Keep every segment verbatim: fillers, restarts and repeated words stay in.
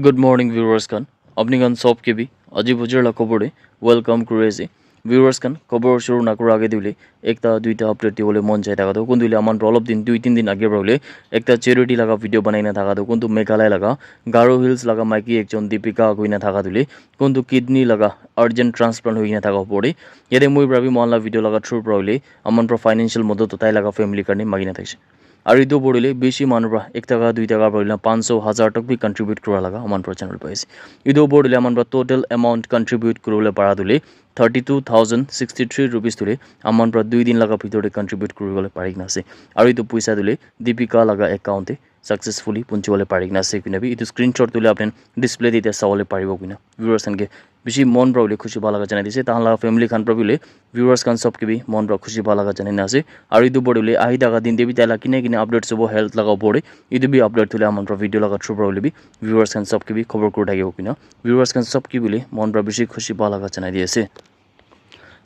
Good morning viewers khan. Apni khan sob ke bi aji bujur la khobor de welcome kuri ase. Viewers khan, khobor shuru na kura age de hoile ekta duita update dibole mon jai thaka toh, kuntu hoile aman pra olop din, dui tin din age pra hoile ekta charity laga video banai na thaka toh, kuntu Meghalaya laga Garo Hills laga maiki ekjon Deepika koi na thaka toh hoile kuntu kidney laga urgent transplant hoi kena thaka opor de yate moi pra bi mohan la video laga through pra hoile aman pra financial modot toh tai laga family karne magi na thakishe. Aru etu opor te hoile bishi manu pra ek taka, dui taka pra hoile panch sho, hazar tak bi contribute kura laga aman pra channel pai ase. Etu opor te hoile aman pra total amount contribute kuribole para tu hoile thirty two thousand sixty three rupees tu hoile aman pra dui din laga bhitor te contribute kuribole pari kena ase. Aru etu poisa tu hoile Deepika laga account te successfully punchibole pari kena ase koina bi etu screenshot tu hoile apni khan display te etiya sabole paribo koina viewers khan ke bishi mon pra hoile khushi pa laga janai dise. Tahan laga family khan pra bi hoile viewers khan sob ke bi mon pra khushi pa laga janai na ase. Aru etu opor te hoile ahi thaka din te bi tai la kine kine updates hobo health laga opor te, etu bi update thule aman pra video laga through pra hoile bi viewers khan sob ke bi khobor kuri thakibo koina viewers khan sob ke bi hoile mon pra bishi khushi pa laga janai di ase.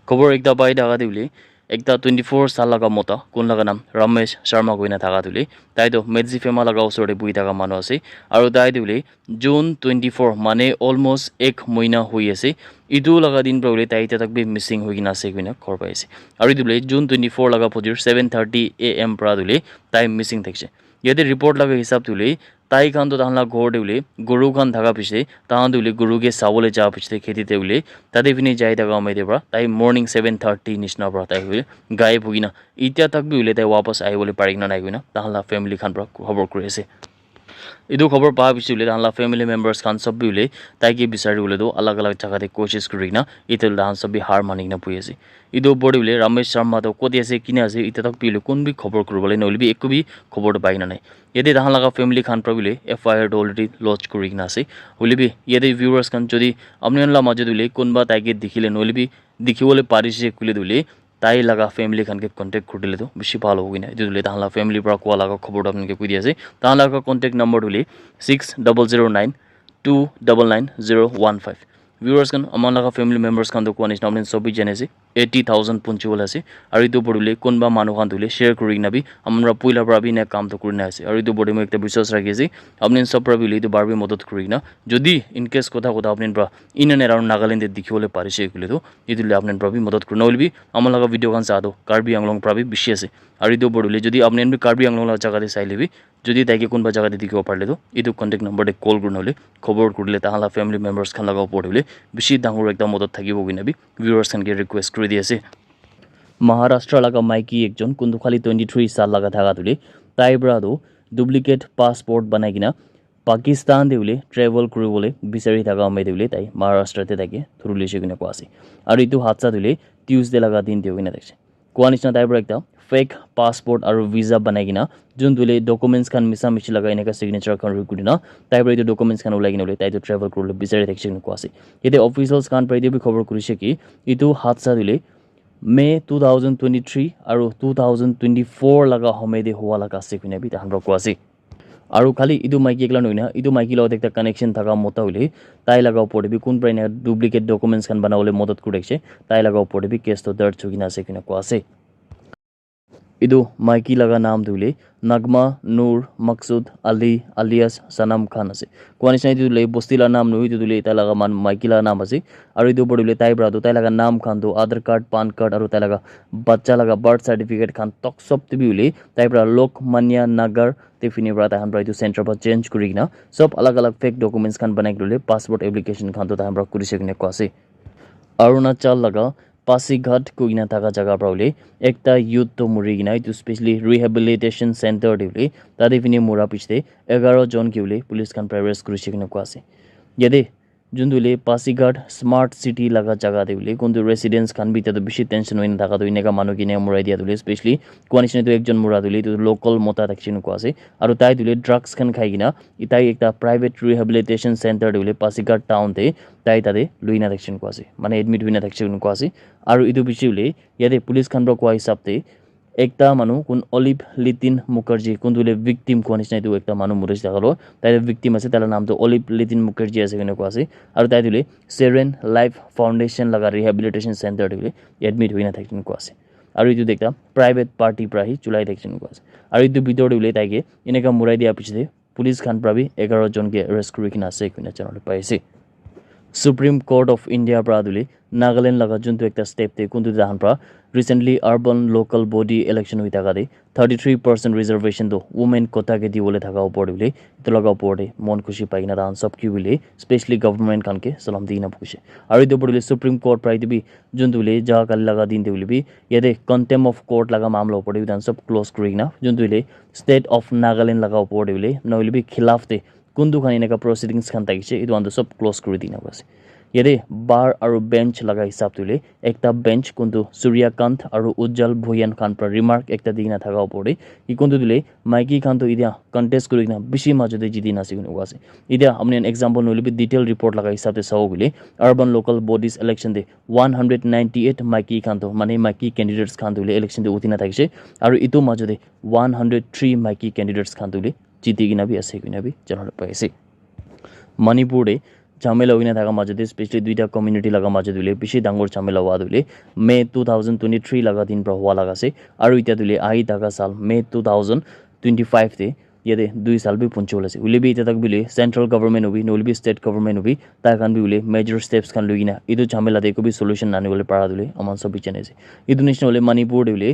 Khobor ekta pai thaka te hoile ekta twenty four sal laga mota kun laga naam Ramesh Sharma koina thaka tu hoile tai toh Medziphema laga osor te buhi thaka manu ase. Aru tai tu hoile June twenty four mane almost ek moina hoi ase. Etu laga din pra hoile tai etiya tak bi missing hoi kena ase koina khobor pai ase. Aru etu hoile June twenty four laga phojir seven thirty A M pra tu hoile tai missing thakishe. Yate report laga hisab tu hoile tai khan toh tahan la ghor te hoile guru khan thaka piche te tahan tu hoile guru ke sabole ja piche te kheti te hoile tate phine jai thaka amai te pra tai morning seven thirty nishina pra tai hoile gayab hoi kena etiya tak bi hoile tai wapas ahibole pari kena nai koina tahan la family khan pra khobor kuri ase. Etu khobor pa piche hoile tahan la family members khan sob bi hoile tai ke bisari bole toh alag alag jaga te koshish kuri kena etu hoile tahan sob bi har mani kena buhi ase. Etu opor te hoile Ramesh Sharma toh koti ase, kine ase, etiya tak bi hoile kun bi khobor kuri bole na hoile bi eku bi khobor toh pai kena nai. Yate tahan laga family khan pra bi hoile F I R toh already lodge kuri kena ase. Hoile bi yate viewers khan jodi apni khan la majo te hoile kunba tai ke dikhile na hoile bi dikhibole parise koile tu hoile tai laga family khan ke contact kuri dile tu bishi bhal hobo koina. Etu tu hoile tahan la family pra koa laga khobor tu apni khan ke koi di ase. Tahan laga contact number tu hoile six double zero nine two double nine zero one five. Viewers khan, aman laga family members khan tu koa nishina apni khan sob bi jani ase, eighty thousand punchi wala ase. Aru etu opor tu hoile kunba manu khan tu hoile share kuri kena bi aman pra puila pra bi ena kam tu kuri na ase. Aru etu opor te moi ekta biswas rakhi ase, apni khan sob pra bi hoile etu bar bi modot kuri kena, jodi in case kotha kotha apni khan pra in and around Nagaland te dikhibole parise koile tu etu hoile apni khan pra bi modot kuri na hoile bi aman laga video khan sa tu Karbi Anglong pra bi bishi ase. Aru etu opor tu hoile jodi apni khan bi Karbi Anglong laga jaga te sai le bi, jodi tai ke kunba jaga te dikhibo parile tu etu contact number te call kuri na hoile khobor kuri le tahan la family members khan laga opor te hoile bishi dangor ekta modot thakibo koina bi viewers khan ke request kuri di ase. Maharashtra laga maiki ekjon kuntu khali twenty three sal laga thaka tu hoile tai pra tu duplicate passport banai kena Pakistan te hoile travel kuri bole bisari thaka amai te hoile tai Maharashtra te tai ke thuru lise koina koa ase. Aru etu hadsa tu hoile Tuesday laga din te hoi kena thakishe. Koa nishina tai pra ekta fake passport aru visa banai kena jun tu hoile documents khan misa mishi lagai eneka signature khan rukhi kena tai pra etu documents khan ulai kena hoile tai tu travel kuri bole bisari thakishe koina koa ase. Yate officials khan pra etu bi khobor kurishe ki etu hadsa tu hoile May two thousand twenty three aru two thousand twenty four laga homoi te hua laga ase koina bi tai khan pra koa ase. Aru khali etu maiki ekla nohoi na, etu maiki logot ekta connection thaka mota hoile, tai laga opor te bi kun pra ena duplicate documents khan banabole modot kuri rakhishe, tai laga opor te bi case toh darj hoi kena ase koina koa ase. Etu maiki laga naam tu hoile Nagma Noor Maksud Ali alias Sanam Khan ase. Koa nishina etu hoile bosti la naam nohoi, etu hoile tai laga man maiki la naam ase. Aru etu opor te hoile tai pra tu tai laga naam khan tu Aadhaar card, PAN card aru tai laga bacha laga birth certificate khan tok sob te bi hoile tai pra Lokmanya Nagar te phine pra tai khan pra etu center pra change kuri kena sob alag alag fake documents khan banai kena hoile passport application khan toh tai khan pra kurishe koina koa ase. Arunachal laga Pasighat koi kena thaka jaga pra hoile ekta youth toh muri kena etu specially rehabilitation center te hoile tate phine mura piche te egharo jon ke hoile police khan pra arrest kurishe koina koa ase. Yate jun tu hoile Pasighat Smart City laga jaga te hoile kuntu residents khan bi tate bishi tension hoi na thaka tu eneka manu ke eneka murai dia tu hoile specially koa nishina etu ekjon mura tu hoile etu local mota thakishe koina koa ase. Aru tai tu hoile drugs khan khai kena tai ekta private rehabilitation center te hoile Pasighat town te tai tate lui na thakishe koina koa ase, mane admit hoi na thakishe koina koa ase. Aru etu piche hoile yate police khan pra koa hisab te ekta manu kun Olive Litin Mukherjee kuntu hoile victim koa nishina etu ekta manu muri thaka toh tai toh victim ase, tai la naam toh Olive Litin Mukherjee ase koina koa ase. Aru tai tu hoile Seren Life Foundation laga rehabilitation center te hoile admit hoi na thakishe koina koa ase. Aru etu tu ekta private party pra hi chulai thakishe koina koa ase. Aru etu bitor te hoile tai ke eneka murai dia piche te police khan pra bi egharo jon ke arrest kuri kena ase koina janabole pai ase. Supreme Court of India pra tu hoile Nagaland laga juntu ekta step te kuntu tahan pra recently urban local body election hoi thaka te thirty three percent reservation tu women quota ke dibole thaka opor te hoile etu laga opor te mon khushi pai kena tahan sob ke hoile specially government khan ke salam di kena bukise. Aru etu opor te hoile Supreme Court pra etu bi juntu hoile jaga kali laga din te hoile bi yate contempt of court laga mamla opor te bi tahan sob close kuri kena juntu hoile state of Nagaland laga opor te hoile nohoile bi khilaf te kuntu khan eneka proceedings khan thakise etu khan tu sob close kuri dina ase. Yate bar aru bench laga hisab tu hoile ekta bench kuntu Suryakant aru Ujjal Bhuyan khan pra remark ekta di kena thaka opor te ki kuntu tu hoile maiki khan tu etia contest kuri kena bishi majo te jiti na ase koina koa ase. Etia apni khan example nohoile bi detail report laga hisab te sabo koile urban local bodies election te one hundred ninety eight maiki khan tu mane maiki candidates khan tu hoile election te uthi na thakise aru etu majo te one hundred three maiki candidates khan tu hoile jiti kena bi ase koina bi janabole pai ase. Manipur te jhamela hoina thaka majo te specially duita community laga majo te hoile bishi dangor jhamela hua tu hoile May two thousand twenty three laga din pra hua laga ase aru etia tu hoile ahi thaka sal May two thousand twenty five te yate dui sal bi punchi bole ase hoile bi etia tak bi hoile central government hobi nohoile bi state government hobi tai khan bi hoile major steps khan loi kena etu jhamela te eku bi solution ani bole para tu hoile aman sob bi jane ase. Etu nishina hoile Manipur te hoile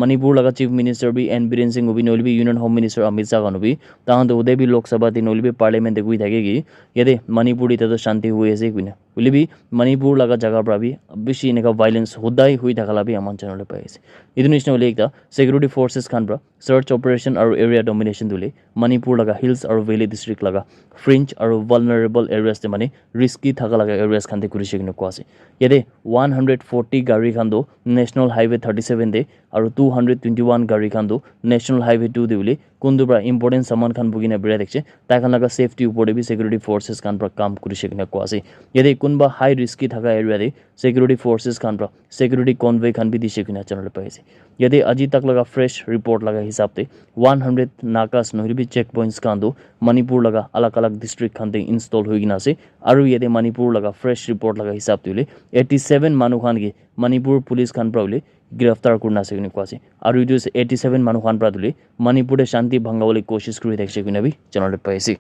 Manipur laga Chief Minister bi N Biren Singh hobi nohoile bi Union Home Minister Amit Shah khan hobi tahan tu hudai bi Lok Sabha te nohoile bi Parliament te koi thake ki yate Manipur te etia tu shanti hoi ase koina hoile bi Manipur laga jaga pra bi bishi eneka violence hudai hoi thaka la bi aman janabole pai ase. Etu nishina hoile ekta security forces khan pra search operation aru area domination tu hoile Manipur laga hills aru valley district laga fringe aru vulnerable areas te mane risky thaka laga areas khan te kuri se koina koa ase. Yate one hundred forty gari khan tu National Highway thirty seven te aru two hundred twenty one gari khan tu National Highway two te hoile kuntu pra important saman khan bukhi na birai thakise tai khan laga safety opor te bi security forces khan pra kam kuri se koina koa ase. Yate kunba high risky thaka area te security forces khan pra security convoy khan bi dise koina janabole pai ase. Yate aji tak laga fresh report laga hisab te one hundred nakas nohoile bi checkpoints khan tu Manipur laga alag alag district khan te install hoi kena ase aru yate Manipur laga fresh report laga hisab te hoile eighty seven manu khan ke Manipur police khan pra hoile giraftar kurina ase koina koa ase aru etu eighty seven manu khan pra tu hoile Manipur te shanti bhanga bole koshish kuri thakise koina bi janabole pai ase.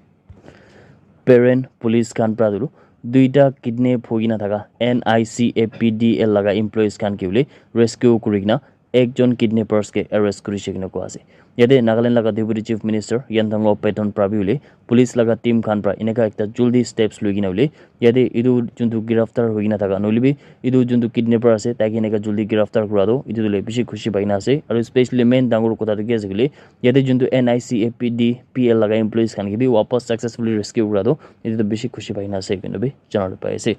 Peren police khan pra tu duita kidnap hoi kena thaka N I C A P D L laga employees khan ke hoile rescue kuri kena ekjon kidnappers ke arrest kuri se koina koa ase. Yate Nagaland laga Deputy Chief Minister Yanthango Patton pra bi hoile police laga team khan pra eneka ekta jaldi steps loi kena hoile yate etu juntu giraftar hoi kena thaka nohoile bi etu juntu kidnapper ase tai ke eneka jaldi giraftar kura tu etu tu hoile bishi khushi pai kena ase aru specially main dangor kotha tu ki ase koile yate juntu N I C A P D P L laga employees khan ke bi wapas successfully rescue kura tu etu tu bishi khushi pai kena ase koina bi janabole pai ase.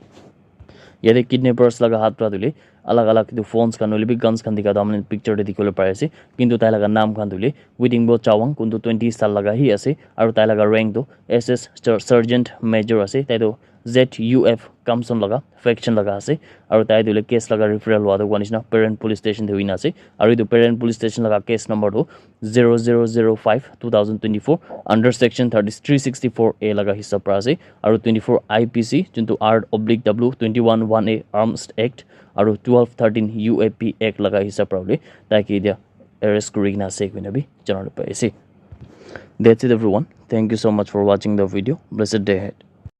Yate kidnappers laga hath pra tu hoile alag alag etu phones khan nohoile bi guns khan dikha tu aman picture te dikhi bole pai ase kintu tai laga naam khan tu hoile Widingbo Chawang kuntu twenty sal laga hi ase aru tai laga rank tu S S Ser- Sergeant Major ase tai tu Z U F Kamson laga faction laga ase aru tai tu hoile case laga referral hua tu koa nishina Peren police station te hoina ase aru etu Peren police station laga case number tu zero zero zero five two thousand twenty four under section thirty three sixty four A laga hisab pra ase aru twenty four I P C juntu R oblique W twenty one one A Arms Act aru twelve thirteen U A P Act laga hisab pra hoile tai ke etia arrest kuri kena ase koina bi janabole pai ase. That's it everyone. Thank you so much for watching the video. Blessed day ahead.